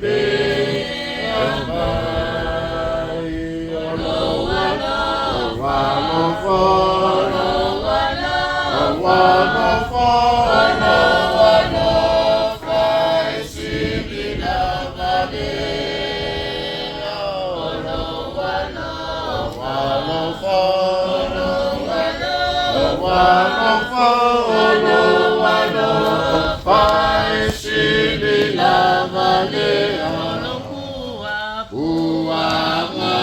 Pe. fa Olúwa ló fà Olúwa ló fà ìsinmi lábàlẹ̀. Olúwa ló fà Olúwa ló fà Olúwa ló fà ìsinmi lábàlẹ̀. Uanga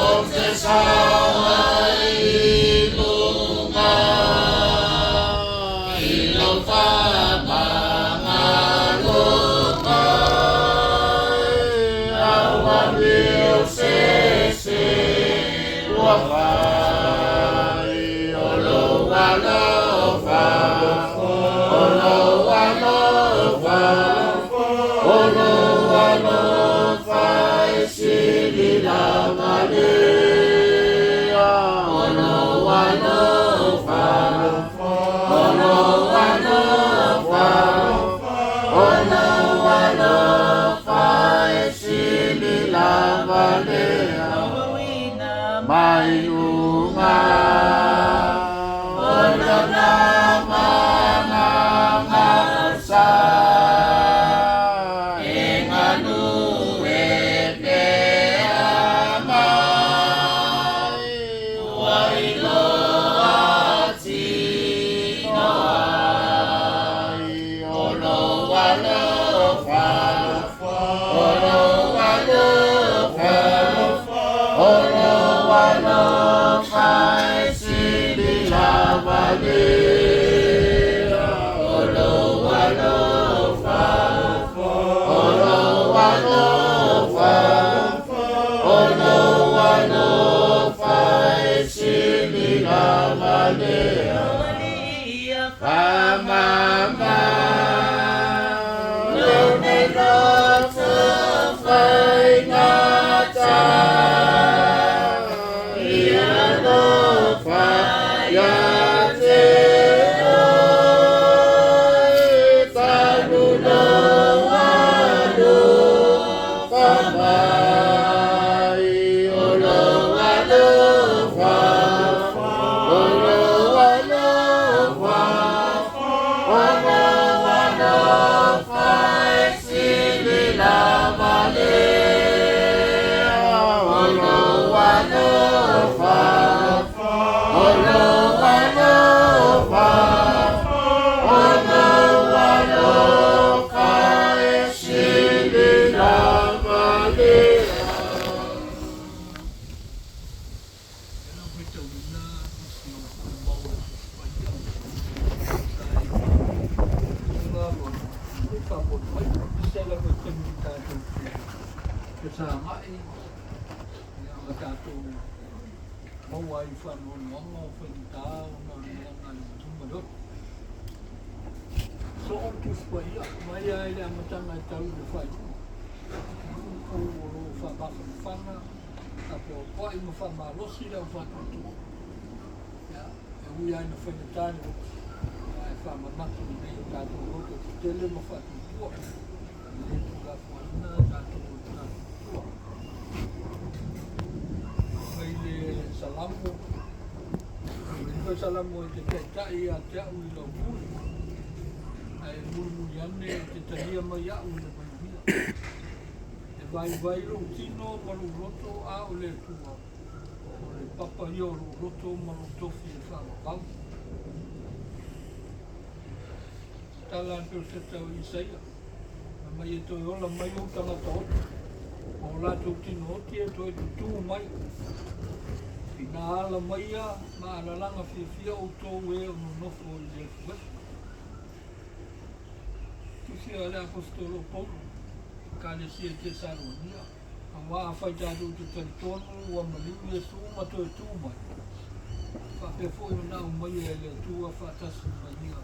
o te sawa i lunga i lo whamangaloka awa leo se se ua fai o lo alofa o lo alofa Olúwa ló fa ìsinmi lábàlẹ̀. Olúwa ló fa, Olúwa ló fa, Olúwa ló fa ìsinmi lábàlẹ̀. Mainunga, Olona manangasa, Enganue pe amai, Wailoa tinoai, Oloa lofa, Oloa lofa, Olúwa ló fa ìsinmi lábàlẹ̀. Olúwa ló fà, Olúwa ló fà, Olúwa ló fa ìsinmi lábàlẹ̀. Famama, lone loto faingata, ia lofa ia te oe, taluloa lo famai, Olúwa ló fà, Olúwa ló fà, Olúwa ló fà ìsinmi lábàlẹ̀. Olúwa ló fà, Olúwa ló fà, Olúwa ló fà ìsinmi lábàlẹ̀. Lau faitauina nisi o mau paia sa i tulaga lona e faamoe mai se lava i taimi tatou te fesagai ia ma tatou maua ai faanoanoaga o faigata ona o le leaga i luma le oto. Soo le Tusi Paia mai lava i le amataga e tau i le faaiuga i outou o lo o faamafanafana, faapauapa'i ma faamalosi le aufaatuatua. Ia, e ui lava ina faigata le oti, ae faamanatu lelei o tatou loto tetele ma faatuatua. E le tuulafoaiina tatou e le faatuatua. Mai le Salamo, e foi Salamo e te taitai ia te au i lau muli, ae mulimuli ane e te talia mai au i le manuia. E vaivai lou tino ma lou loto a o le Atua, o le papa ia o lou loto ma lou tofi e faavavau. Tala a le Perofeta o Isaia, fai mai e toe ola mai ou tagata oti, ma o latou tino oti e toe tutū mai. Ina ala maia ma alalaga fiafia outou e o nonofo i le efuefu. Tusi a le Aposetolo o Paulo i Ekalesia i Tesalonia, Auā afai tatou te talitonu ua maliu Iesu ma toe tū mai, e faapea foi ona aumaia e le Atua faatasi ma ia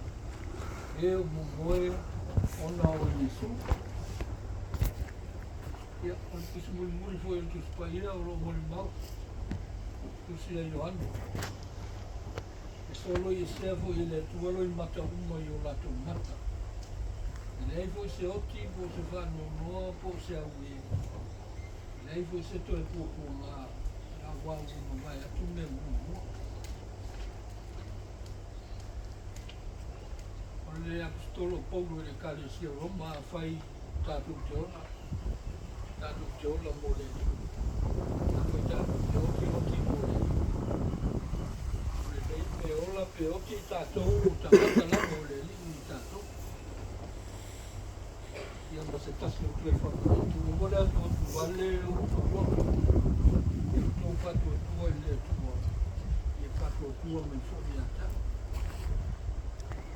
e o momoe ona o Iesu. Ia, o le tusi mulimuli foi o le Tusi Paia o lo o molimau, Tusi a Ioane. E soloiesea foi e le Atua loimata uma i o latou mata. E leai foi se oti po o se faanoanoa po o se auē, e leai foi se toe puapuaga. Aua ua mavae atu mea muamua. O le Aposetolo o Paulo i le Ekalesia o Roma, Afai tatou te ola, tatou te ola mo le Alii. Afai tatou te oti, oti mo le Alii. O lenei pe ola pe oti tatou o tagata lava o le Alii i tatou. Ia ma se tasi o toe faamanatu, aua le atuatu vale o outou loto i lo outou faatuatua i le Atua, ia faatuatua mai foi ia te au.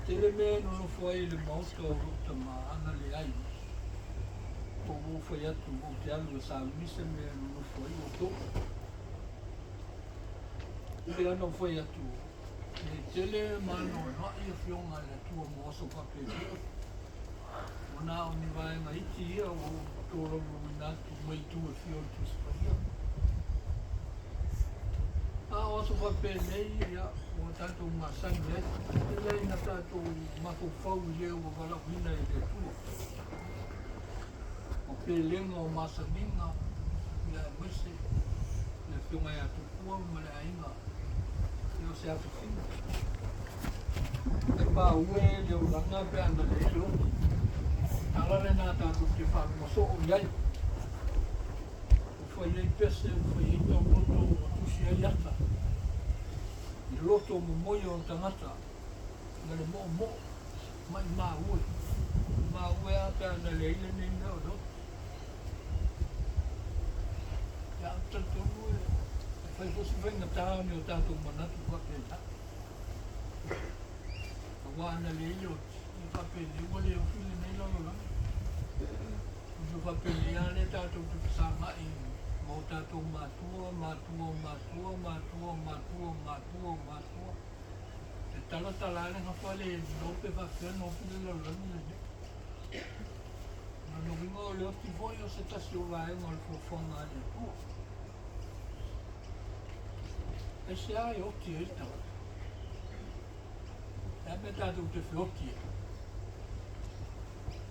Tele mea e nonofo ai i le maota o lou tama, ana leai, po ua ou fai atu ou te alu e sauni se mea e nonofo ai outou. Pei ona ou fai atu, e tele ma anoanoai afioga a le Atua mo aso faapenei. Ua na o ni vaega iti ia ua ou tolaulauina atu mai itu e fia o le Tusi Paia. A o aso faapenei, ia, ua tatou masani ai, e leai na tatou mafaufau i le ua valaauina e le Atua. O pelega o masaniga, ia aemaise le afioga ia Tupua ma le aiga, ia o se afifiga. Ai maua e le olaga pe ana leai le oti. Tala lena tatou te faaluma soo i ai. Ua fai ai pese, ua fai ai tauloto, ua tusi ai ata i loto momoe o tagata ma le moomoo maimau e. Maua e a pe ana leai lenei mea o le oti. Ia, ou te talitonu e fai foi si faigata o ni o tatou manatu faapena. Aua ana leai le oti, ia faapenei ua le ofi lenei lalolagi. Ua faapenei lava lea tatou te fesagai ma o tatou matua, matua o matua, matua o matua o matua o matua. E talatala lava le gafa le iloa pe faapefea ona ofi le lalolagi lenei. O lona uiga o le oti foi o se tasi o vaega o le fuafuaga a le Atua. Aisea e oti ai le tagata? E a mea tatou te feoti ai?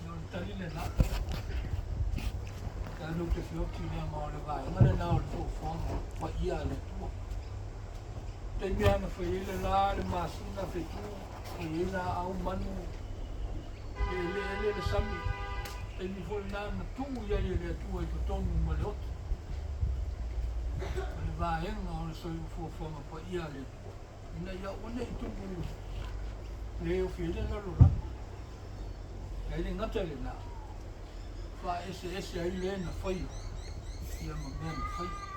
Ia o le tali lena. Tatou te feoti leaga o le vaega lena o le fuafuaga paia a le Atua. Taimi lava na fai ai le la, le masina, fetu, fai ai laau, manu, le eleele, le sami. Taimi foi lena na tuu i ai e le Atua i totonu ma le oti. O le vaega o le fuafuaga paia a le Atua, ina ia aua ne i tupu le ofi ai le lalolagi. E le gata i lena, faaeseese ai le na faia ia ma mea na faia.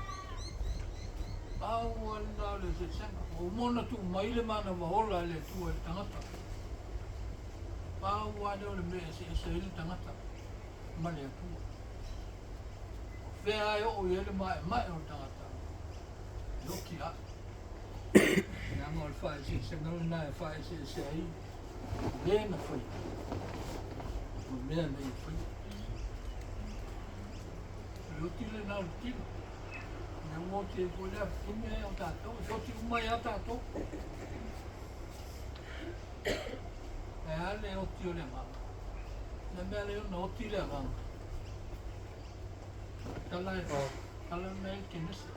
Pau lava lena o le eseesega. Ua uma ona tuu mai le manava ola e le Atua i le tagata. Pau lava lea o le mea e eseese ai le tagata ma le Atua. O fea e oo i ai le maemae o le tagata, e oti lava. Leaga o le faaeseesega lena e faaeseese ai le na faia ma mea na ia faia. O le oti lena o le tino. Lea ua oti ai foi le afifine o tatou, e oti uma ai lava tatou. E a le oti o le agaga? Le mea lea ona oti le agaga. Tala e tala mai le Kenese.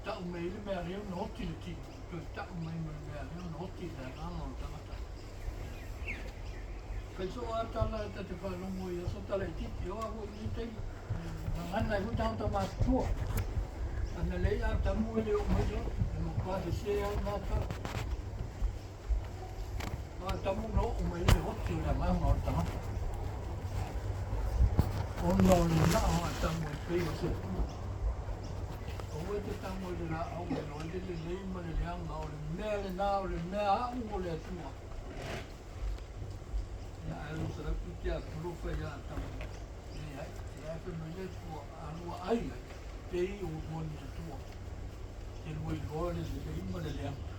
Tau mai le mea lea ona oti le tino. Toe tau mai ma le mea lea ona oti le agaga o le tagata. Fai soo a tala e ta te faalogo i aso tala itiiti o a foi i lenei taimi. Gagana ai foi tagata matutua. Ana leai Atamu e le oo mai loa. E matua sese lava lena tala. O Atamu na oo mai ai le oti o le agaga o le tagata. Ona o le manao o Atamu e pei o se Atua. Aua e te tago i le laau e iloa ai le lelei ma le leaga, o le mea lena o le mea a'u o le Atua. Ia ae 270 ia Atamu. Leai, leai fai mai le Atua, a lua ai ai, pei o lua ni Atua. Te lua iloa le lelei ma le leaga.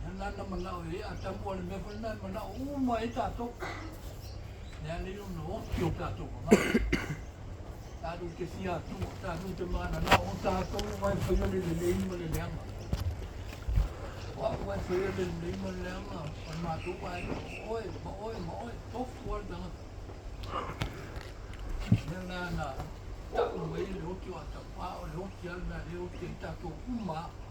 Lena na manao i ai Atamu, o le mea foi lena e manao uma ai tatou. Lea lei ona oti o tatou tagata. Tatou te fia Atua, tatou te mananao o tatou ua e faia le lelei ma le leaga. O au ua e faia le lelei ma le leaga, o le matou aiga, o oe, ma oe, ma oe, tofu lava le tagata. Mea lena na ta'u mai ai le oti o Atamu, a o le oti lava lena lea e oti ai tatou uma lava.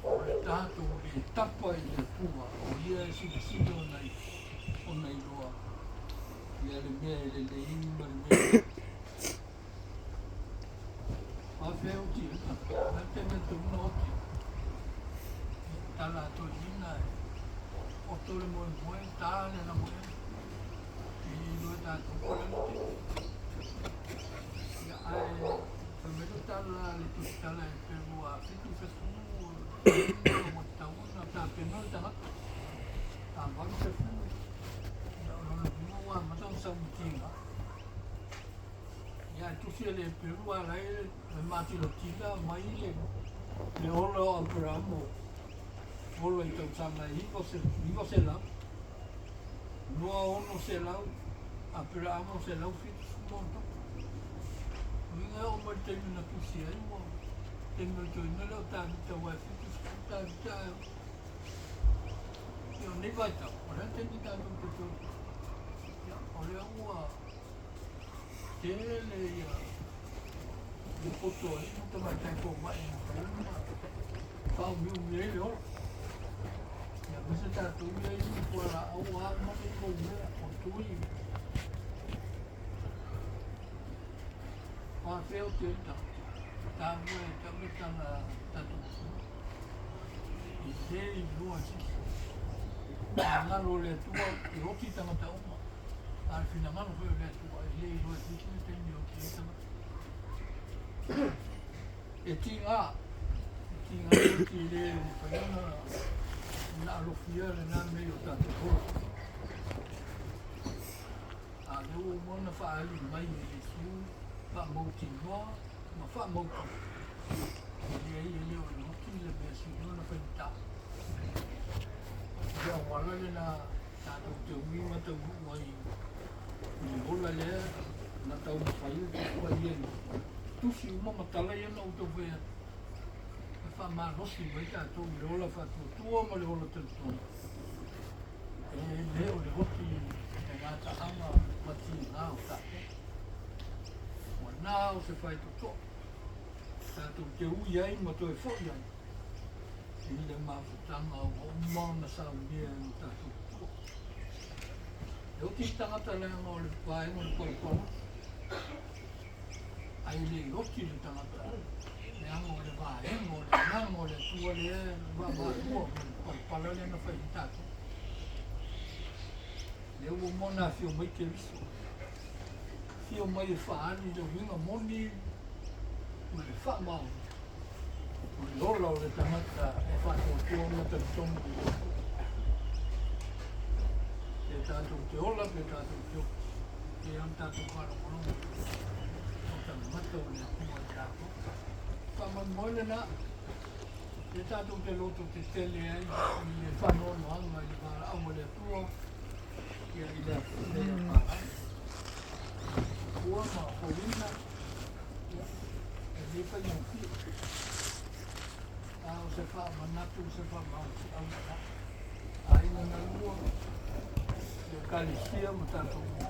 O le tatou lē tapa i le Atua, o Ia e silasila ona iloa ia le mea e lelei ma le mea e Faafeai o oti ai tagata, o le a le taimi e tatau ona oti ai? Ia, tala a toeaiina e oto le moemoe, ta le lagoena. E le iloa e tatou po o le a le taimi. Ia, ae fai mai le tala a le tusitala e pe ua 70 tausaga ua tatau ona tapena le tagata. A 80, ia o lona uiga ua amata ona sau ma tiga. Ia, e tusi e le Peru a la e matilotila mai le ola o Aperamo ola i tausaga e 900, 200, Aperamo 170 ma ono tupu. Uiga e oo mai le taimi na tusi ai ua taimi o le toeaina lea o Tavita aua e 70 Tavita ae ia o nei vaitau, o le a le taimi tatou te toe, ia o lea ua tele ia le poto a alii ma tamaitai fomai e mafai ona faaumiumi ai le ola. Ia aemaise tatou ia e inu fualaau a uma nei mau mea o tui. Afea o te ita, taua e tau le tala tatou atunuu. E le iloa e se isi. Finagalo o le Atua e oti tagata uma. A o le finagalo foi o le Atua e le iloa e se isi le taimi e oti ai tagata. E tiga, e tiga le oti e le mafai ona alofia lena mea i o tatou holo. A o lea ua uma ona faaali mai e Iesu faamautinoa ma faamautu, e leai e le o le oti le mea sili ona faigata. O le auala lena tatou te ui ma taunuu ai i le ola lea na taumafai e tuuaia i tusi uma ma tala ia na ou taufai atu e faamalosi mai tatou i le ola faatuatua ma le ola talitonu. E le o le oti le gataaga ma tiga o tatou. Ua na o se faitotoa tatou te ui ai ma toe foi ai i le mafutaga ua uma ona saunia e o tatou matua. E oti le tagata leaga o le vaega o le palapala, ae le oti le tagata leaga o le vaega o le agaga o le Atua lea e vaavaalua ma le palapala lea na fai ai tatou. Lea ua uma ona afio mai Keriso, afio mai e faaali le uiga moni ma le faamaoni o le ola o le tagata e faatuatua ma talitonu i le Atua. Pe tatou te ola, pe tatou te oti, e pei ona tatou faalogologo o tagata o le Atua i tatou. Faamoemoe lena, pe tatou te loto tetele ai i le faanoanoaga i le valaau a le Atua, ia i le afune ia Palagi. Ua ma foliga, ia, e le faigofie. A o se faamanatu, o se faamalosi au lena. Aiga na lua, le Ekalesia ma tatou uma.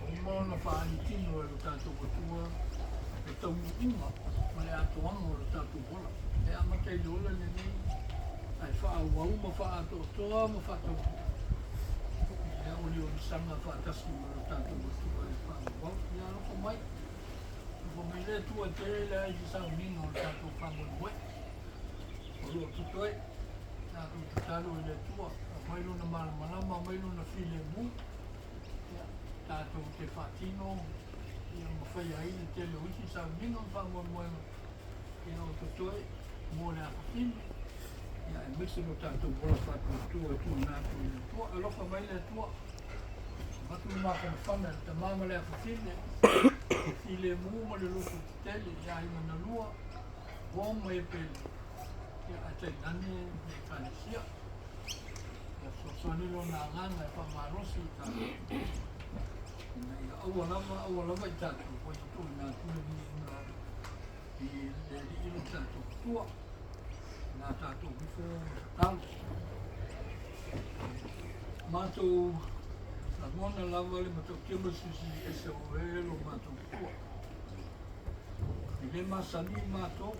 Ua uma ona faaali tino e lo tatou Atua le taunuuga ma le atoaga o lo tatou ola. E amata i le ola lenei, ae faaauau ma faaatoatoa ma faataunuu i le oliolisaga faatasi ma lo tatou Atua e faaauau. Ia alofa mai, alofa mai le Atua e tele ai se sauniga o le tatou faamoemoe. O lo o totoe, tatou tatalo i le Atua, aumai Lona malamalama, aumai Lona filemu, ia, tatou te faatino, ia ma faia ai le tele o isi sauniga ma faamoemoega, ia o totoe mo le afafine, ia aemaise lo tatou ola faatuatua e tuuina atu i le Atua. Alofa mai le Atua, avatu le mafanafana i le tama ma le afafine, le filemu ma le loto tetele, ia aiga na lua, uo ma e pele, ia ae tainane le Ekalesia. Ia fesoasoani Lona Agaga e faamalosi i tatou, ina ia aua lava, aua lava i tatou, ua ia tuuina atu le viiga i le Alii lo tatou Atua, na tatou ifo ma tatalo. Matou Lagona lava le matautia ma le silisili ese o oe lo matou Matua. E le masani matou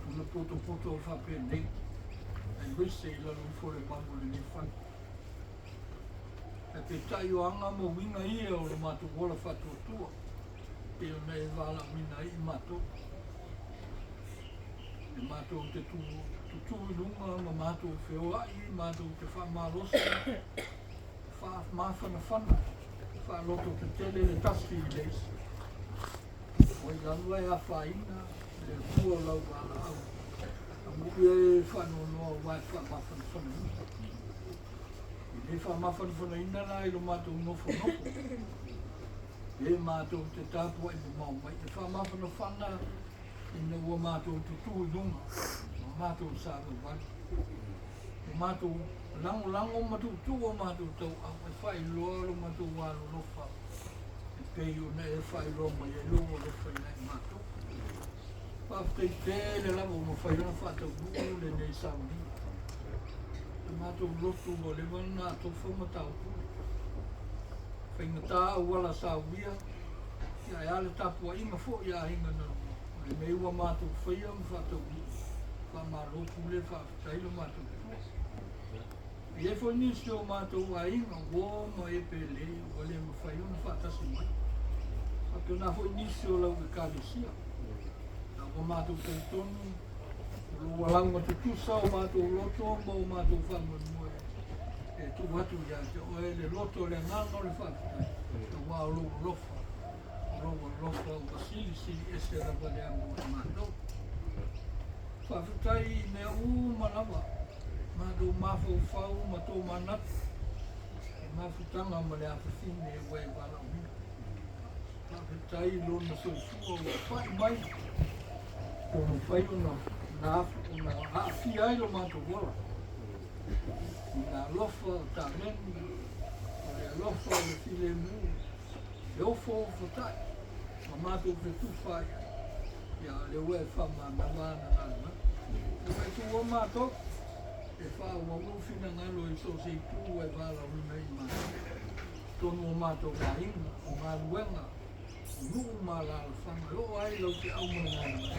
ona potopoto faapenei, aemaise i lalo ifo o le malu o lenei fale. Ae peitai o aga ma uiga ia o lo matou ola faatuatua, pei ona e valaauina ai i matou. E matou te tutū i luga ma matou feoai, matou te faamalosi, faamafanafana, faalototetele le tasi i le isi. O ai lava e afaina le Atua o lau valaau, amuia e faanoanoa aua e faamafanafanaina. E le faamafanafanaina la i lo matou nofonofo, e matou te tapuai mamao mai, e faamafanafana ina ua matou tutū i luga ma matou savavali, ua matou lagolago ma tuutuu o matou tauau e faailoa lo matou alolofa e pei ona e faailoa mai ai lou alofa ia i matou. Faafetai tele lava ua mafai ona faataunuu lenei sauniga. Le matou lotu ua leva ona atofa ma taupule. Faigata auala sauia, ia ae a le tapuaiga foi a aiga na lua. O lenei ua matou faia ma faataunuu, faamalo pule, faafetai lo matou Atua. E i ai foi nisi o matou aiga, uo ma e pele, ua le mafai ona faatasi mai. Faapena foi nisi o lau Ekalesia. A ua matou talitonu, o lo ua lauga tutusa o matou loto ma o matou faamoemoe e tuu atu ia te oe le loto o le agaga o le faafetai, aua o lou alofa, o lou alofa ua silisili ese lava le amo i matou. Faafetai i mea uma lava, matou mafaufau ma tou manatu i mafutaga ma le afafine ua e valaauina. Faafetai i lona soifua ua pai mai, ua mafai ona aafia ai lo matou ola i le alofa o taleni, o le alofa o le filemu, e ofoofotai ma matou fetufa ai ai. Ia, o lea ua e faamanawa ana galuega. Lea ua e tuua matou, e faaauau lou finagalo i so o se itu ua e valaauina ai i matou. Totonu o matou aiga, o galuega, o nuu ma alaalafaga, e oo ai lau feau ma le galuega.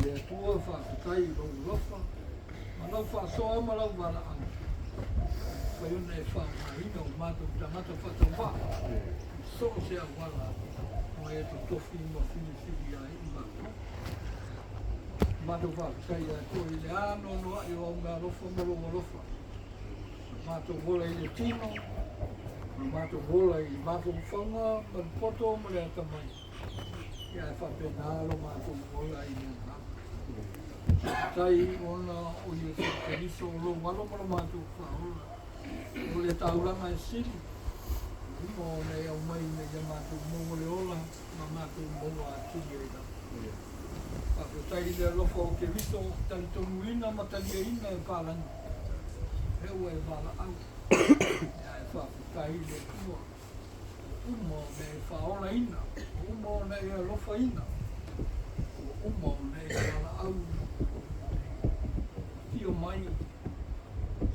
Le Atua, faafetai i lou alofa ma lau faasoa ma lau valaau. Mafai ona e faaaogaina o matou tagata faatauvaa i so o se auala ua e totofi ma filifili ai i matou. Matou faafetai ia te oe i le anoanoai o au meaalofa ma lou alofa. O le matou ola i le tino, o le matou ola i mafaufauga ma le poto ma le atamai, ia ae faapena lo matou ola i le agaga. Faafetai ona o Iesu Keriso o lou alo ma lo matou faaola, o le taulaga e sili, uma ona e aumai ina ia matou maua le ola ma matou maua atili ai lava. Faafetai i le alofa o Keriso, talitonuina ma taliaina e palagi, lea ua e valaau, ae faafetai i le Atua, ua uma ona e faaolaina, ua uma ona e alofaina, ua uma ona e valaau, afio mai,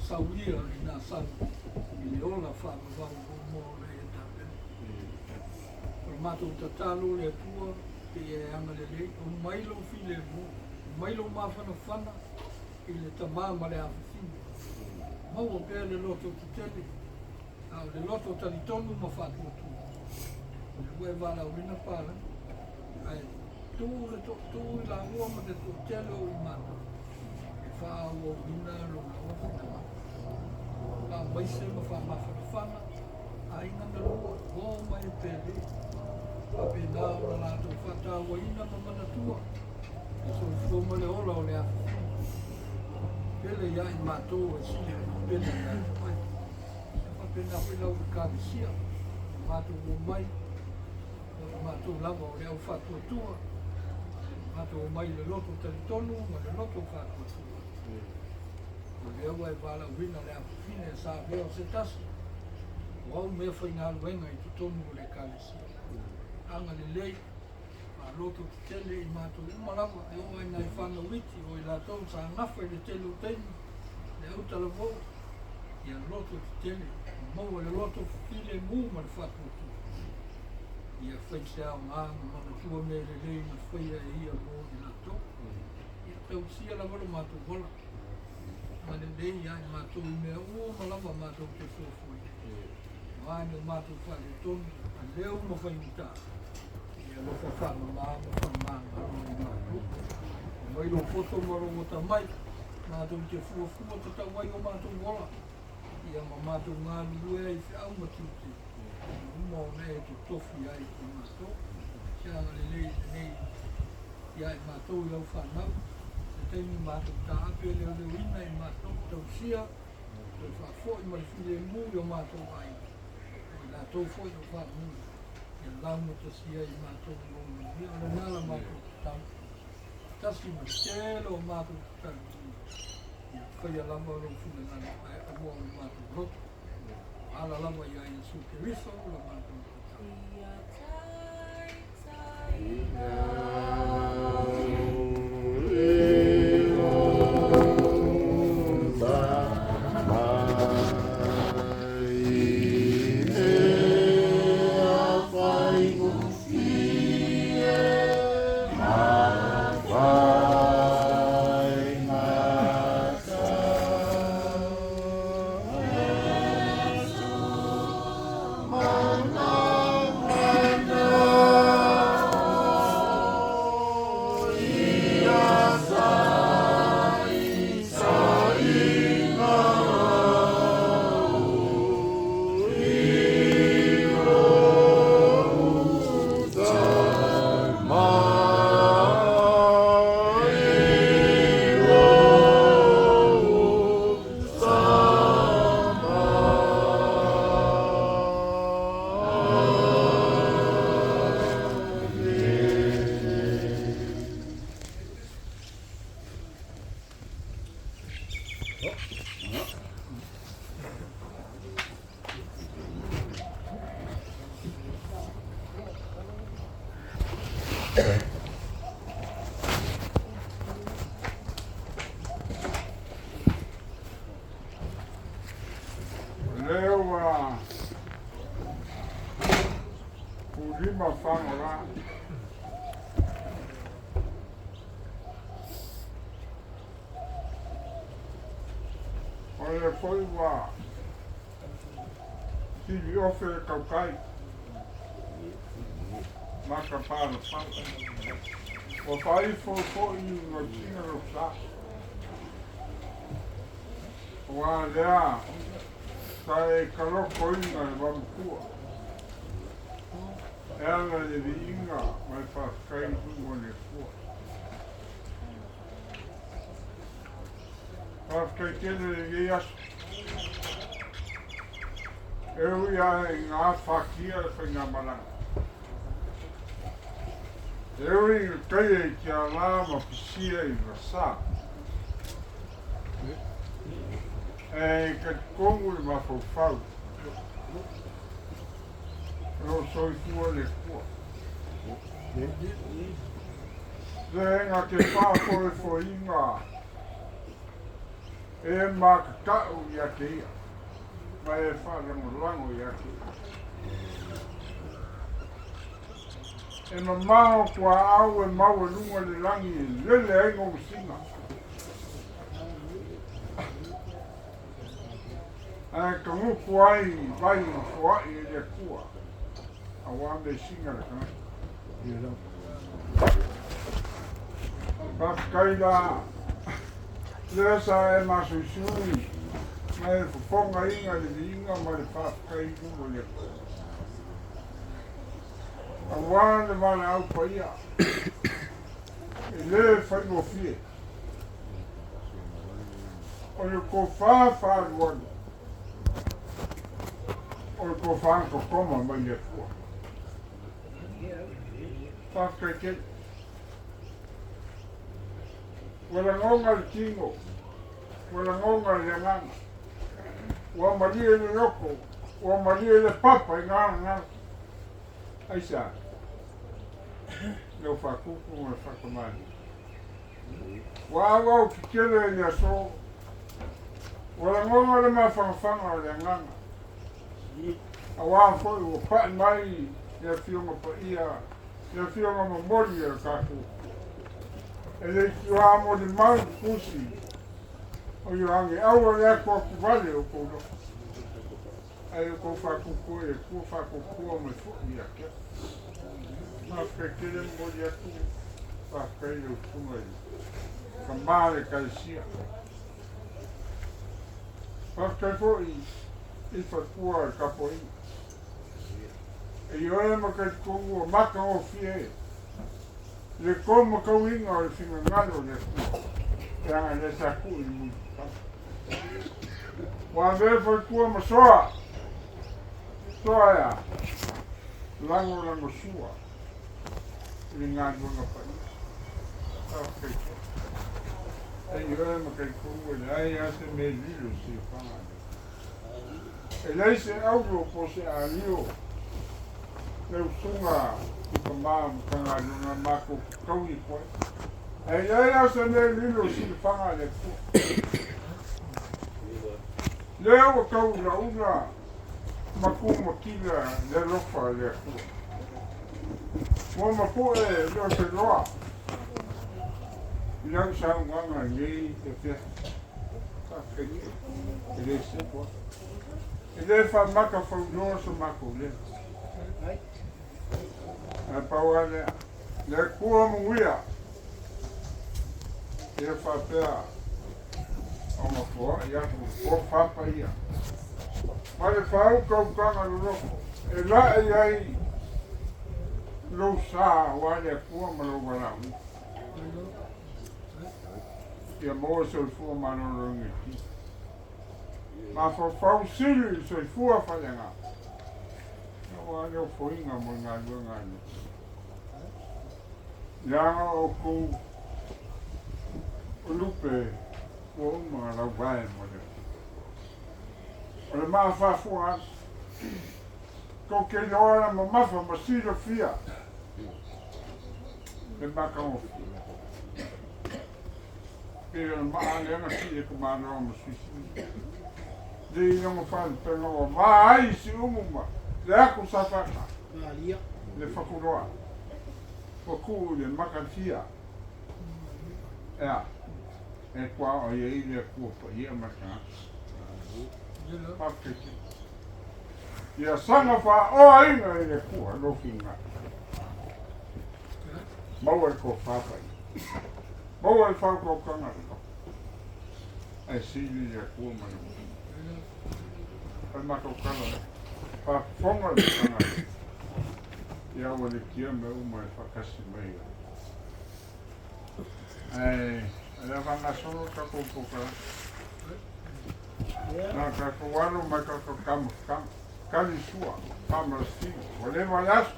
saulia i nā sau i le ola faavavau ua uma ona e tapena. O le matou tatalo le Atua, te ia e agalelei, aumai lou filemu, aumai lou mafanafana i le tama ma le afafine. Maua pea le loto tetele, a o le loto talitonu ma faatuatua. O lea ua e valaauina palagi, ae tuu le tootoo i laua ma te toatele o i matou, e faaauauina lou lava finagalo. Faamaise ma faamafanafana aiga na lua, o mai e pele. Faapena ona latou faatauaina ma manatua le soifua ma le ola o le afafine. Pele ia i matou e sili ona pele ia te oe. E faapena foi lau Ekalesia, o matou omai, o i matou lava o le au faatuatua, matou omai i le loto talitonu ma le loto faatuatua. O lea ua e valaauina le afafine e sa avea o se tasi o au meafaigaluega i totonu o le Ekalesia. Agalelei, faaloto tetele i matou uma lava e oo ai nai fanau iti o i latou sa gafa i le tele o taimi, le autalavou, ia loto tetele. Maua le loto filemu ma le faatuatua. Ia fai se aoga ma manatua mea lelei na faia e ia mo i latou. Ia tausia lava lo matou ola ma lelei ia i matou i mea uma lava matou te fuafuaina. Aua ni o matou faaletonu, aleu ma faigata, ia alofa faamama ma faamagalo i matou. Aumai lou poto ma lou atamai, matou te fuafua tatau ai o matou ola. Ia ma matou galulue ai i feau ma tiute uma ona e totofi ai i matou. Ia agalelei lenei ia i matou i lau fanau, se taimi matou taape leoleoina i matou, tausia, toe faafoi ma le filemu i o matou aiga, o i latou foi o faamui, ia laugatasia i matou i lou manuia. O lena la matou tatalo, faatasi ma le tele o matou tatalo, Ia faia lava lou finagalo ae aua o le matou loto. Ala lava ia Iesu Keriso la matou tatalo. O lea ua pulima fagolā. O lea foi ua filiofe le tautai ma ka palapala. Ua faaifo foi i gausina lou sa. Aua lea sa e talotoina le vaomatua e ala i le viiga ma le faafetai i luga o le Atua. Faafetai tele i lenei aso. E ui lava ina afatia le faigamalaga. E ui ina taia i tialā ma pisia i vasa. Ae talitonu le mafaufau o lo o soifua le Atua. Le na te faafoefoeina e matatau ia te ia, ma e faalagolago ia te ia. E mamao tuaau e maualuga le lagi e lele ai gausina. Ae tagutu ai vai foai e le Atua, auā measina le tagata. Faafetai la lea sa e masoisui ma e fofogaina le viiga ma le faafetai i luga o le Atua. Auā le valaau paia e lē faigofie. O le tofa faaalualu, o le tofa totoma mai le Atua. Faafetai tele. Ua lagona le tino, ua lagona le agaga, ua malie le loto, ua malie le papa i gagana. Aisea? Lau faatupu ma le faakamani. Ua auau tetele i le aso, ua lagona le mafanafana o le agaga. Auā foi ua pa'i mai le Afioga Paia, le Afioga momoli a le tatou e leitioa molimau le tusi o Ioane, aua le atuatuvale o tou loto, ae o tou faatuatua i le Atua, faatuatua mai foi ia te au. Faafetai tele momoli atu, faafetai i lau Susuga i le Tama o le Ekalesia. Faafetai foi i faletua o le tapuaiga. E ioe ma talitonu ua matagofie le tomatauina o le finagalo o le Atua, leaga lea sa tuu i le mulitutala. Ua avea faletua ma soa, soa ea, lagolagosua i le galuega paia. Faafetai tele. E ioe ma talitonu e leai lava se mea e lilo i le silafaga a le Atua. E leai se auro po o se alio le usuga i tama o Matagaluega matou te taui atu ai. Ae leai lava se mea e lilo i silafaga a le Atua. Lea ua tau ulaula ma tumatila le alofa o le Atua. Ua mapu'e le oseloa i lau saunoaga i lenei afiafi. Faafetai tele. E le sego atu. E le faamata fauloa so matou leo. Ae pau lava lea, le Atua manuia, ia faapea ona foai atu le tofa paia ma le faautautaga loloto e lae ai lou sa aua le Atua ma lou valaauina. Ia maua le soifua maloloina i tino. Mafaufau sili i le soifua faaleagaga. Aua le ofoina mo le galuega a le Atua. Leaga o outou o lupe ua uma ona lauvae mo le Atua. O le maa faafuagalu, tou te iloa na mamafa ma silafia le matagofie. Pei o le maa lea na sii e Tamaloa ma Suisui. Le i lona faalupega ua va ai Siumu ma le atu Safata, le Fatuloa, ua tuu i le Makatia. Ea, e tuaoi ai le Atua Paia ma le tagata. Faafetai tele. Ia saga faaoaina i le Atua lou finagalo. Maua le tofa paia. Maua le faautautaga le ae sili le Atua ma le O le matou tala lea. Faafofoga le tagata. Ia ua letia mea uma e faatasi mai ai. Ae o le a faagasolo le tatou polokalame. Na tatou alo mai tatou taumafataga. Tali sua, faamalositino. Ua leva le aso.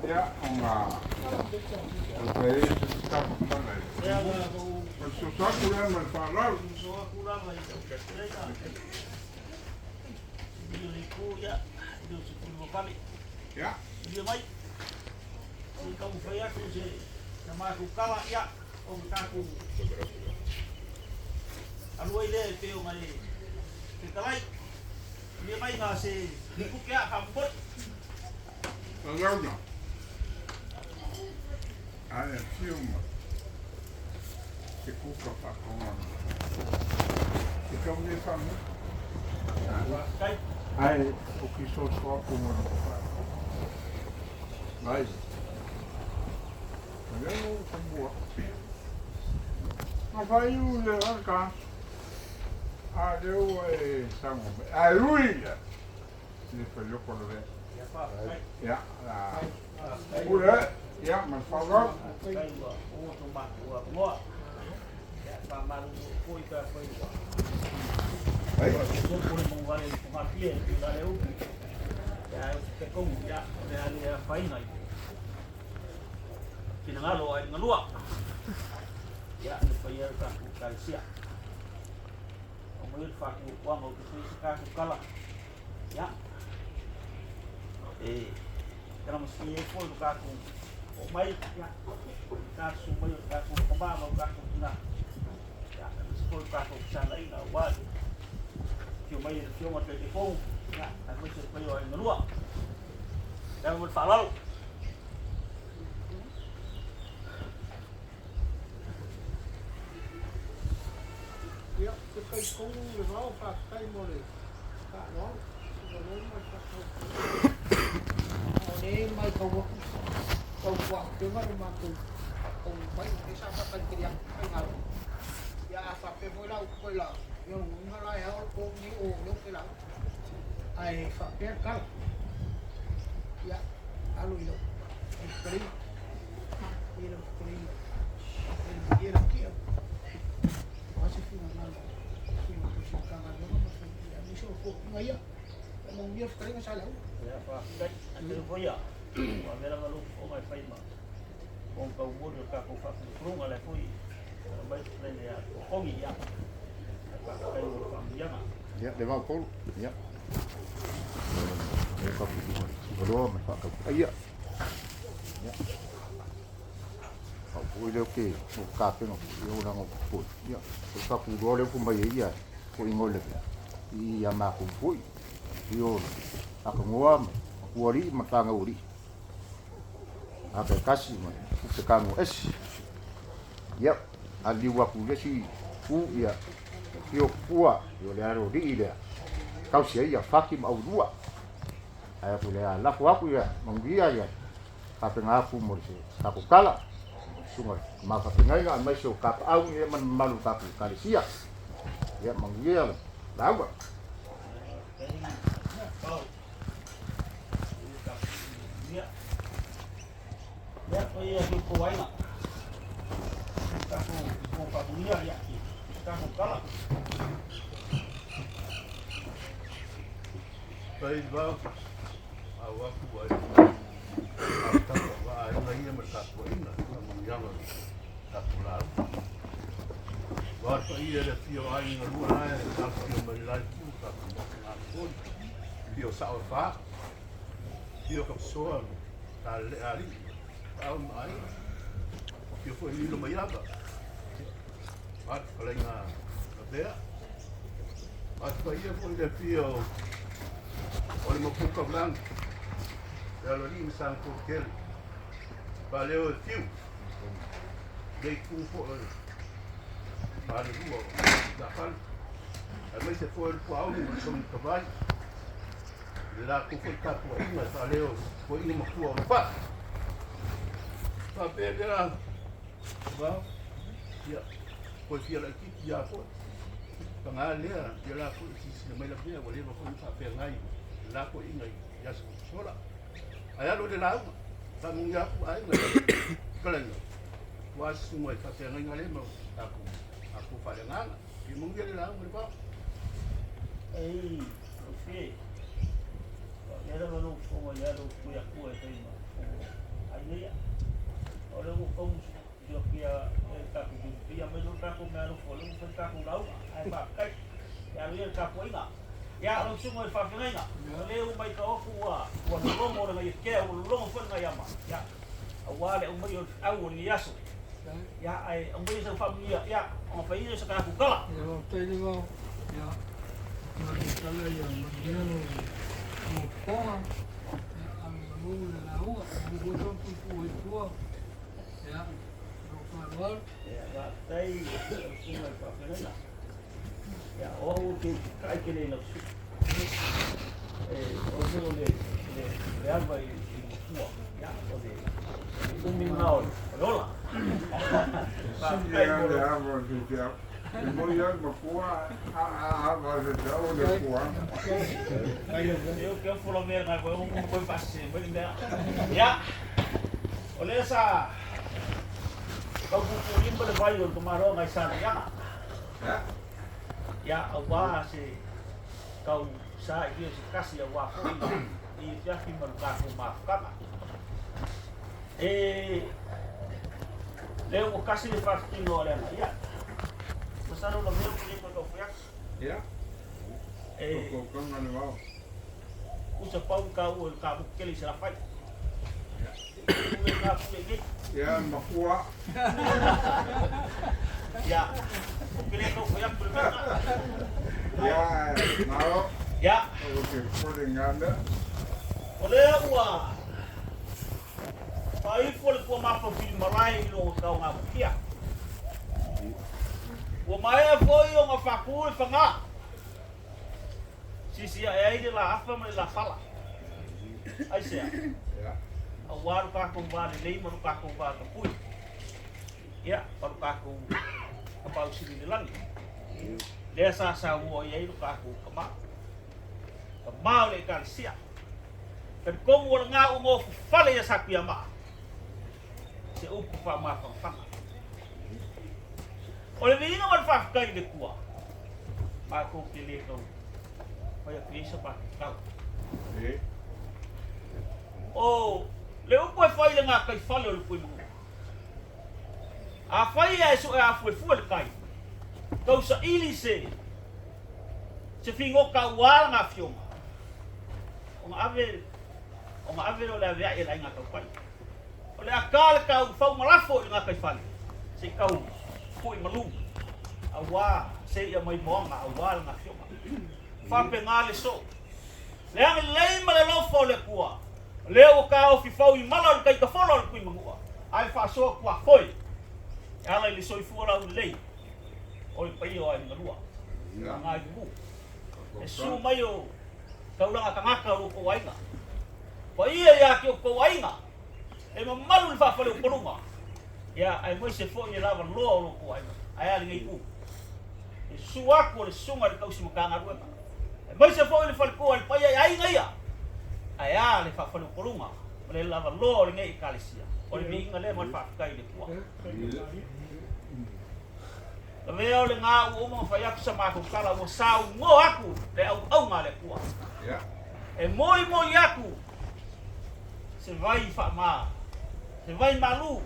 Ia, ona o le fai ai se taumafataga i le O le soso atu lea ma le faaaloalo. Ia. Se i taumafai atu se matou tala, ia, ona tatou alu ai lea e pei ona e fetalai. Manuia mai na se tupe a faamomoe. Lalauna. Ae afio ma te kuka faatogana. Te tau nei whaanui. Ae o ki soso aku ma le wha. Mai. Lea o tambua. Na whaiu le raka. A lea ua e sango mai. Ae ui ia. Le whailoko le vea. Ia, la. Pule, ia, ma le faaaloalo. Faafetai ua oto matou avanoa. Ia, faamalulu foi pe afai ua topo le mauvale i le fogatia e pei ona le upu. Ia, ae ou te talitonu, ia, o le a le afaina i le finagalo o aiga lua. Ia, le paia e o le tatou Ekalesia. Aumai le faatuatuaga ou te fai se tatou tala. Ia, e talamasia ai foi lo tatou oo mai, ia, le tasu mai o le tatou tama ma o tatou tina, ia, aemaise foi o le tatou fesalaiga aua le afio mai o le Afioga i le Taitaifono. Ia, aemaise le paia o Aiga Lua. Le ava ma le faaaloalo. Ia, ou te talitonu le vao, faafetai mo le faaaloalo, malo ma le faatautoga. A o lea e matau atu, tautuaupega le matou taunuu mai, o lea sa faatalitali atu le faigaluega. Ia a faapea foi la upu i la, ia o lona uiga la e ao le po lenei o lea ou te lauga. Ae faapea le tala, ia alo i lau fetalaiga, i lau fetalaiga, e lau tia. O se finagalo o se Matagaluega ma sui usufono aemaise o tofiga ia. Ia manuia le fetalaiga Saleaula. Ia, faafetai. Atonu foi ia, ua avea lava lou fofoga e fai ma fofoga taumoli o le tatou faatonutuluga, lea foi aumai le fetalaiga ia Totogi, ia. Faafetai mo le faamanuiaga. Ia, le vao Polo. Ia. Le ka pu loa ma whakau. Ia. Ia. Ka pu le ke o ka pe no i o ranga pu. Ia. O ka pu loa le pu mai ia ko ingo le. I ia ma ku pu. I o a ka ngoa ma ku ari ma tanga uri. A ka kasi ma ku te kango es. Ia. A liu aku le si ku ia. I o pua i o le aro ri lea. Kausi ai ia whaki ma aurua. Ai aku le a lafo aku ia manguia ia. Ka penga aku mo se ka ku kala. Sunga ma ka penga inga mai so ka au ia man malu ka ku kalisia. Ia manguia le. Lauga. Ia. Ia, o ia ki ko aiga. Tatou ko faamanuia ia ki tatou kala. Pai vau, au aku ai, au tapa wa ai ia ma le tapuaiga, faamanuiaga o le tatou lauga. Ua paia le afio o aiga lua la e afifio mai le la itu o tatou maota gatoli. Afio o sao e fa, afio Kapasoa ma Talelea alii, Taao ma Aiga, afio foi Lilo Maiava, ma le fetalaiga Lavea. A te paia foi le afio o le Mapuka o Lagi, le Aloalii ma Sagapolutele, Faaleo e fiu, le itu foi o le Falelua o Lafale, aemaise foi o le Puaogi ma le Sogi Tavai, le latou foi tapuaiga e faaleo i toeaiina matua o le faa. Faapea le la, vao, ia, toe fia laitiiti lava foi. Paga lea, ia la foi e silasila mai Lavea ua leva foi ona faafeagai le la toeaina i aso sola. Ae alu i le lauga, faamanuia atu aiga i le fetalaiga, aua se susuga i faafeagaiga lea ma tatou tatou faaleagaga. Ia manuia le lauga le vao. Ei, Ofe, ua lava lou fofoga ia lou tui atua e fai ma fofoga aiga ia. O lea ua tau siokia e tatou pia mai lo tatou mea alofa, o lea ua fai tatou lauga, ae faafetai. Ia alu ia le tapuaiga. Ia, lau susuga i le faafeagaiga, o lea ua matau atu ua lologo le gaiatea, ua lologo foi le gaiama. Ia, aua le aumai o le feau o lenei aso. Ia, ae aumaia sau faamanuia, ia, ona fai ai lea o se tatou tala. Ia, faafetai le vao. Ia, o le tala ia manuia lou fofoga. Ia, ave malu le lauga. Maua foi sou puupuu ai tua. Ia, lou faaaloalo. Ia, faafetai lau susuga i le faafeagaiga. Ia, o au ou te tatai tele i lau susuga. O le o le ava i le matua, ia, o le umi lena o le ola. Sili Faafetai lava mo le le ava o se te au. E moi ai makua a a ava o se te au le pua. Eu ke ofo mea ngai koe o koe faasese mai le mea. Ia, o lea sa tau pupulima le vai o le tamaloa ngai Satuiaga. Ia, aua se tau sa i o se tasi aua foi i fiafi ma le tatou mafutaga. E lea ua kasi le faafitino o le aga. Ia, masalo la mea ua le tau fai atu. Ia, E tautoga le vao. usa pau ka ua le ka kele i Salafai. Pule ka pule nei. Ia, makua. Ia, o kele tau fai atu le mea. Ia, malo. Ia. O ke kore ngā mea. O lea ua faaifo le tuamafa fili malae i logo taogāmatia. Ua maea foi ona faatū le fagā. Sisi ae ai le laafa ma le lafala. Aisea? Auā lo tatou va lelei ma lo tatou va tapui. Ia, ma lo tatou tapausili i le lagi. Lea sa saunoa i ai lo tatou tamā. Tamā o le Ekalesia. Talitonu o lena ua nofofale ia Satuiamaa. Se upu faamafanafana. O le viiga ma le faafetai i le Atua, matou te le tau fai atu i ai sa matou tala. O le upu e fai i le gataifale o le Tuimanua, Afai e sue afuefue le tai, tau saili se se figota auā lana afioga, ona ave ona ave lea o le avea'i e le aiga tautai. O le a ta le tau faumalafo i le gataifale, se i tau pui malu, auā seia mai moaga auā lana afioga. Faapena le soo. Le agalelei ma le alofa o le Atua, o lea ua taofi fau i mala o le taitafolo a le Tuimanua, ae faasoa tuafoe e ala i le soifua laulelei o le paia o aiga lua, ma ngai lulu. E susu mai o taulaga tagata o lo outou aiga. Paia ia te outou aiga, e mamalu le faafaleupoluga, ia aemaise foi le lava loa o lo outou aiga. Ae a lenei itu? E susu atu o le susuga i le tausi Matagaluega, aemaise foi le faletua i le paia i aiga ia, ae a le faafaleupoluga ma le lava loa o lenei Ekalesia. O le viiga lea ma le faafetai i le Atua. Lavea o le gā ua uma ona fai atu sa matou tala ua saunoa atu le auauga a le Atua. E molimoli atu se vai faama, se vai malu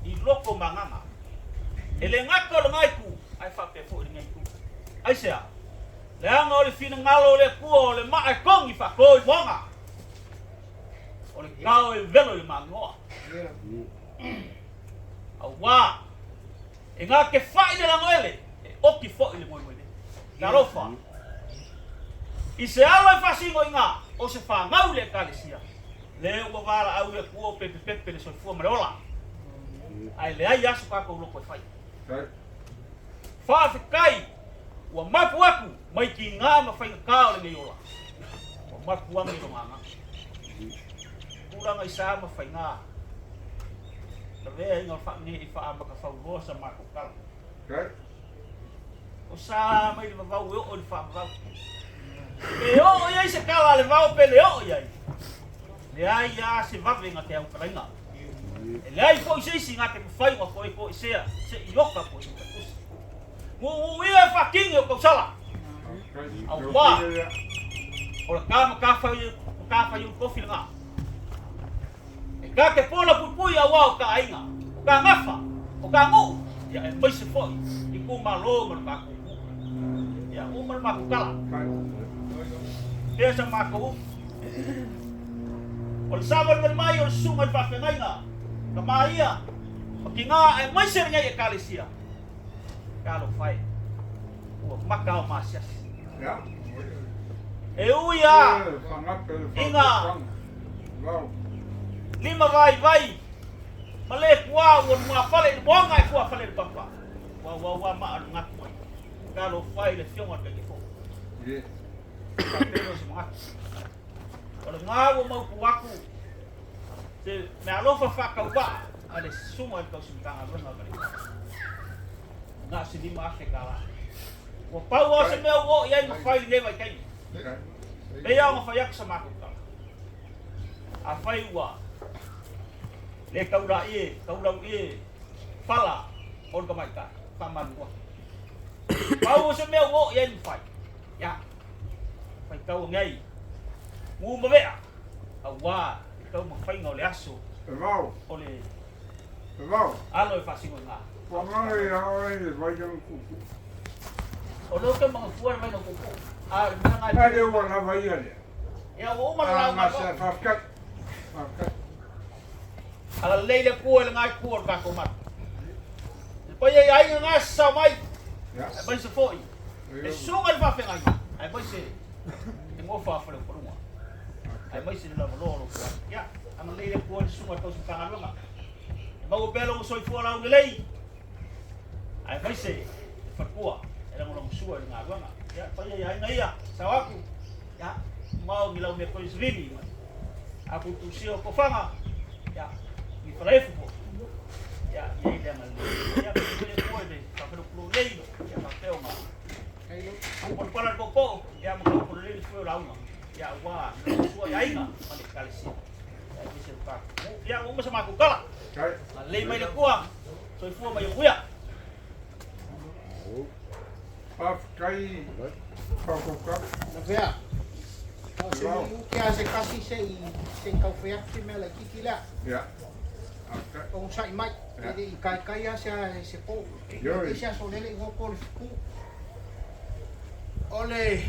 i loko ma agaga. E le gata o lena itu, ae faapea foi lenei itu. Aisea? Leaga o le finagalo o le Atua o le maa e togi faato i moaga, o le tao e velo i le magoa. Auā, e gā ke fai le lagoele, e oki foi le moemoe. Talofa. I se alo e faasino i ngā, o se whāngau le Ekalesia, le ua valaau le Atua o pepepepe le soifua ma le ola. Ae leai aso tatou loko e fai. Faafetai ua mapu atu mai tiga ma faigata o lenei ola. Ua mapu ane lona agaga. Tulaga i sa ma faiga. Lavea ina o faanei faamata fauloa sa matou tala. O sa mai le vavau e oo i le faavavau. Pe oo i ai se tala a le vao pe le oo i ai. Leai lava se vave na te autalaina. E leai foi se isi na te mafai ona toe toesea se'i oka po o se matatusi. Guguia e faatini o tausala. Auā, o le ta matafaioi tofi lena. E ta te pola puipui auā o ta aiga, o ta gafa, o ta nuu, ia aemaise foi itumalo ma le tatou nuu. Ia, ua uma le matou tala. Pea sa matou upu. O le savalivali mai o le susuga i le faafeagaiga, tama ia, ma tiga aemaise lenei Ekalesia. Talofa e, ua mata ao maasiasi. E ui lava ina lima vaivai ma le tuā ua lumafale i le moaga e tuafale i le papa, ua auau lava maa o le manatu mai. Talofa i le Afioga i le Taitaifono. Faapea o se manatu. O lena ua mautu atu se meaalofa faatauvaa a le susuga i le tausi Matagaluega o le Na o se $5,000. Ua pau lava se mea ua oo i ai ma fai i lenei vaitaimi. Pei lava ona fai atu sa matou tala. Afai ua le taulaie, taulauie pala o le tamaitai, faamalulu atu. Pau o se mea ua oo i ai ma fai, ia, faitau ane ai mu ma vea, auā le taumafaiga o le aso o le alo e faasino i gā. O lea ou te manatua le vaina puupuu, a o le mea lena e. Ia, ua uma le lauga a Lo'o. Agalelei le Atua i lena itu o le tatou malu. Le paia i aiga na sasao mai, aemaise foi le susuga i le faafeagaiga, aemaise igoa faa-faleupoluga aemaise le lavaloa o lou tuai. Ia, agalelei le Atua i le susuga i le tausi Matagaluega, e maua pea lou soifua laulelei, aemaise le faletua e lagolagosua i le galuega. Ia, le paia i aiga ia, sao atu, ia, mao ni lau mea toe savili ma atutusia o tofaga, ia, ni falaefu foi, ia, i ai le agalelei. Ia, faafetai le Atua i le faafelopolou nei, ia faapea ona palapala le poopoo, ia, ma tau lelei le foe o lauga, ia, aua le sua i aiga ma le ekalesia, ia, aemaise le tatou nuu. Ia, ua uma sa matou tala. Agalelei mai le Atua, soifua ma ia manuia. Faafetai faafouka. Lavea. O se uke a se kasi se i se i taufai atu se mea laitiiti lea. Ia. Faafetai. Onosai mai. E le i kaikai lava se se po. Ioe. E se aso lele i goto le fitu. O le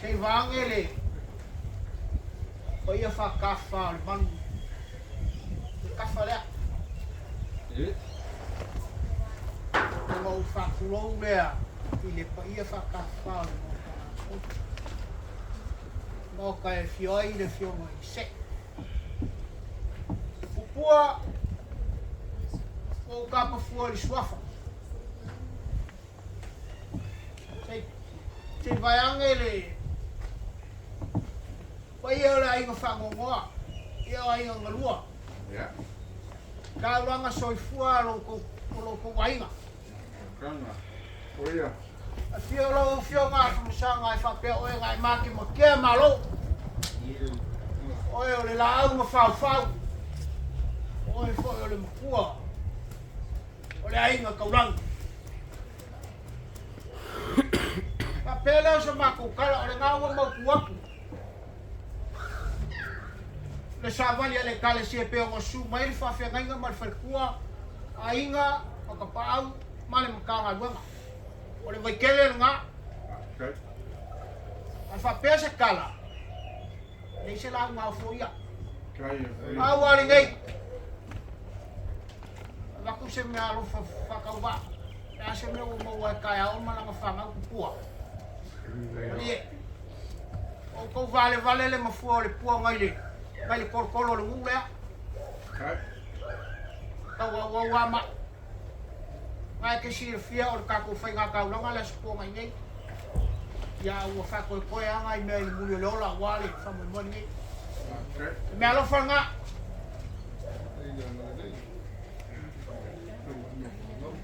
se i vaage le paia faatafa o le manu le tafa lea. Ona ou faatulou lea i le paia faatafa o le Maota atoa. Maota e afio ai le Afioga i Se'e. Pupua ua ou tapafua i le suafa. Se i vaeane le paia o le aiga faanoanoa, ia o aiga galua. Taulaga soifua o lo outou aiga. Afio lau Afioga Afamasaga e faapea oe na e matematea malo. Oe o le laau mafaufau. Oe foi o le matua o le aiga taulagi. Faapea lea o se matou tala, o lena ua mautu atu le savali a le Ekalesia e pei ona susu mai le faafeagaiga ma le faletua, aiga ma tapaau ma le Matagaluega. O le vaitele lena. Ae faapea se tala, e leai se lauga ofoia. Pau lava lenei, avatu se mea alofa faatauvaa, le a se mea ua maua ai taeao ma lana fanau pupua. Malie, o outou valevale le mafua o le pua nai le, nai le tolotolo o le nuu lea. Tau auau lava mai. Na e te silafia o le tatou faigataulaga le Aso Toonai nei. Ia ua faatoetoe lava nai mea i le muli o le ola aua le faamoemoe lenei. Le mea alofa lena.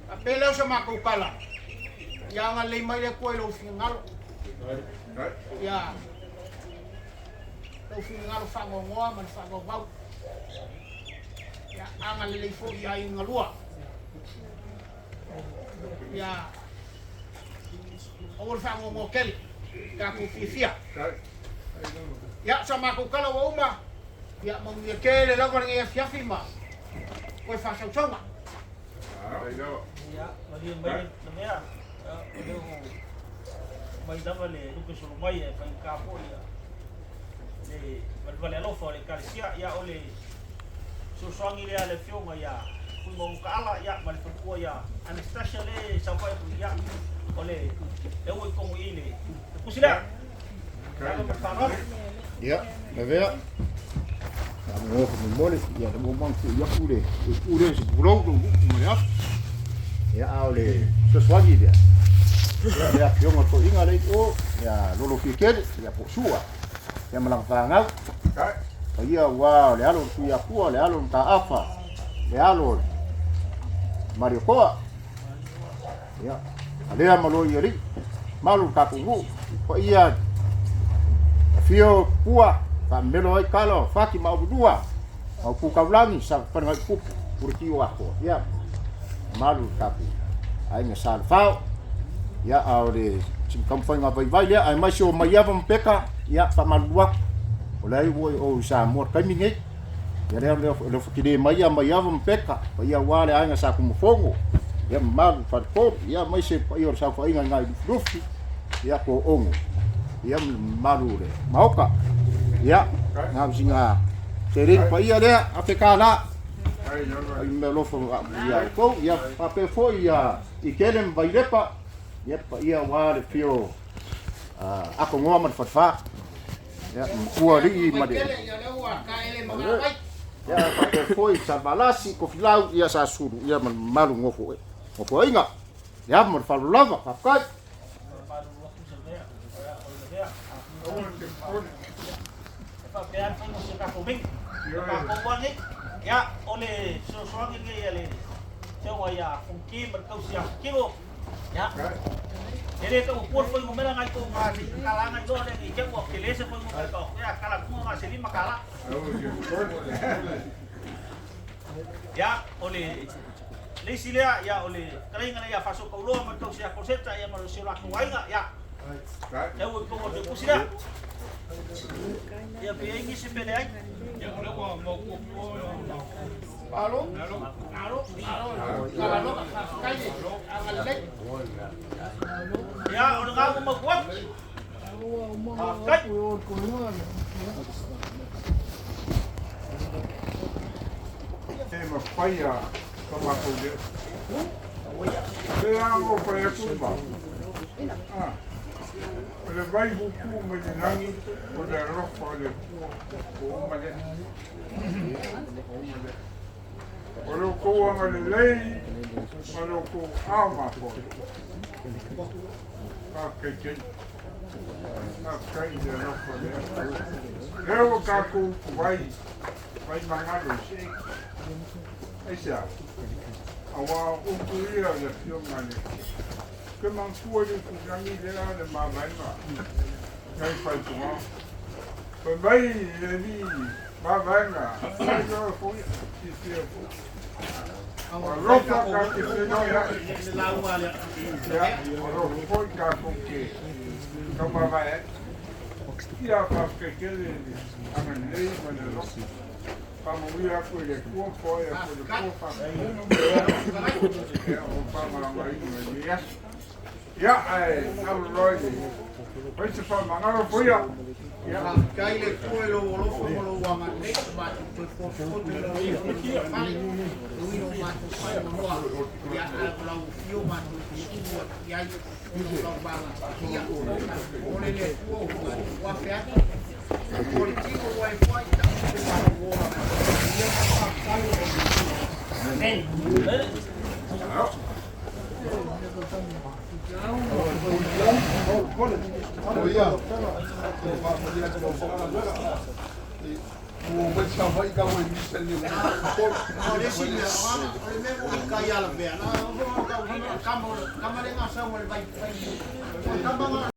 Faapea lea o se matou tala. Ia agalelei mai le Atua i lou finagalo. Ia lou finagalo faanoanoa ma le faavauvau. Ia agalelei foi i aiga lua. Ia aua le faanoanoa tele, tatou fiafia. Ia sa matou tala ua uma, ia manuia tele lava lenei afiafi ma toe faasausauga. Ia, malie mai le mea, o lea ua mai lava le lupe solo mai e faigata foi ia le valevale alofa o le Ekalesia. Ia, o le fesoasoani lea a le Afioga ia Fuimaono Taala, ia, ma le faletua ia Anastasia lea e saofai atu, ia, o le lea ua i totonu i i le tusi lea. Ia, ma le faaaloalo. Ia, lavea. Ia mo ko mo ia le mo mang fu ia ku le ku le se pulou lo ku ma le afu. Ia a o le fesoasoani lea. Ia le afioga to inga le o ia lolo fiakele ia po sua. Ia ma lana fanau. Paia ua o le alo o le Tuiakua, le alo o le Mataafa, le alo o le Mariokoa. Ia, alea ma loi alii, malu le tatou nuu, paia afio pua, faamelo ai kala o Fati ma Aululua, ma Upu Taulagi, sa fana ngai pupu, pule o akoa. Ia, malu le tatou aiga sa le fao. Ia, a o le taumafaiga vaivai lea, aemaise o Maiava ma Peka, ia, faamalulu atu. O le ai ua o i Samoa i le taimi nei. Ia lea lea fatele mai ia Maiava ma Peka, paia aua le aiga sa Tumafono, ia mamalu Faletolu, ia aemaise paia o le saofaiga i nai Lufilufi, ia Toongo, ia mamalu o le Maota. Ia, na o sina seleni paia lea, $1,000. Ai mea alofa ia outou, ia faapea foi ia i Kele ma Vailepa, ia paia aua le afio Akogoa ma le Falefa. Ia, matua alii ma le Tele ia lea ua taele ma galai. Ia, faapea foi Salvalasi, Kofilau, ia Sasulu, ia ma le mamalu nofo nofoaiga. Ia ma le faaaloalo lava, faafetai. Faapea le faiga o se tatou mei. Tatou ane, ia, o le fesoasoani lenei a le afioga ia Fonoti ma le tausi afutilo. Ia, e le tau pua le fuainumera na i tou talaaga iloa lea ne i te i ua tele se fuainumera tau atu, ia tala atu na o se $5. Ia, o le le isi lea, ia, o le fetalaiga lea ia Faasootauloa ma le tausi ia Koseta, ia ma si o latou aiga, ia, lea ua i totonu o le tusi lea. Ia, pe i ai nisi pe leai. Malo, malo, malo, malo, faafetai le agalelei. Ia, o lena ua mautu atu. Faafetai. E mafai a ka matou leo. Le a o fai atu ma. Ah. O le vai huku mai le lagi, o le alofa o le Atua, ua uma lea. Ua uma lea. O le outou agalelei, ma le outou ao mafoe. Faafetai tele. Faafetai i le alofa lea. Lea ua tatou vai, vai magalo i see. Aisea? Auā o upu ia a le Afioga i le Ke manatua i le itulagi lea le mavaega nai faitoga. Fai mai le alii mavaega, fai loa foi fiafia foi. Alofa ka te feiloai ai. Ia, alofa foi tatou te taumavae ai. Ia faafetai tele i le agalelei ma le alofa. Faamanuia atu i le Atua ma foai atu e le Atua faafetai. Ia, o faamalamalamaina i lenei aso. Ia, ae aloloa i le fai se faamagalo foia. Ia. Faafetai le Atua i lou alofa ma lou agalelei ua matou toe potopoto i lau Afioga i le fale, e ui ina matou faanoanoa, ia ae o lau afio matou te sulu atu i ai ona o lau valaaulia. Momoli le Atua ua matou afe atu o le tino ua e foai tau le matou ola. Ia faafetai o O le isi mea, o le mea moni kai ala vea, na kama, kama le gasa ma le vai vai. O kama